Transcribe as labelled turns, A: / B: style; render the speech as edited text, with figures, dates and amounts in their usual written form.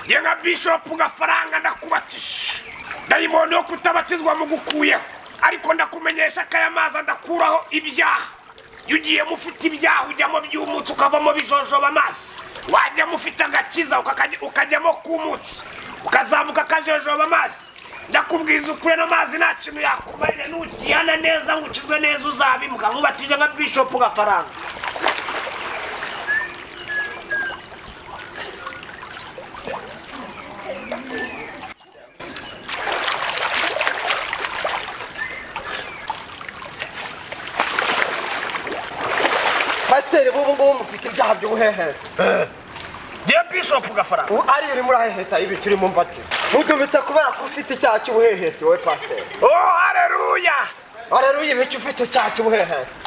A: Njye nka Bishop Gafaranga ndakubatije. Dayimoni yo kutabatizwa mugukuyeho, ariko ndakumenyesha ko aya mazi adakuraho ibyaha. Iyo ugiyemo ufite ibyaha, ujyamo byumutse, ukavamo bijojoba amazi. Wajyamo ufite agakiza, ukajyamo kumutse, ukazamuka akajojoba amazi. Ndakubwiza ukuri, ano mazi nta kintu yakumarira. Nutihana neza ngo ukizwe neza, uzabimuka. Nkubatije nka Bishop Gafaranga.
B: Pasiteri b'ubu ngubu mufite ibyaha by'ubuhehesi.
A: Ngewe Bishop Gafaranga.
B: Ubu ari urimo uraheheta ibiki urimo mbatiza ntudubitse kubera ko ufite icyaha cy'ubuhehesi, wowe pasiteri.
A: Oh, haleluya!
B: Areruya ibiki? Ufite icyaha cy'ubuhehesi.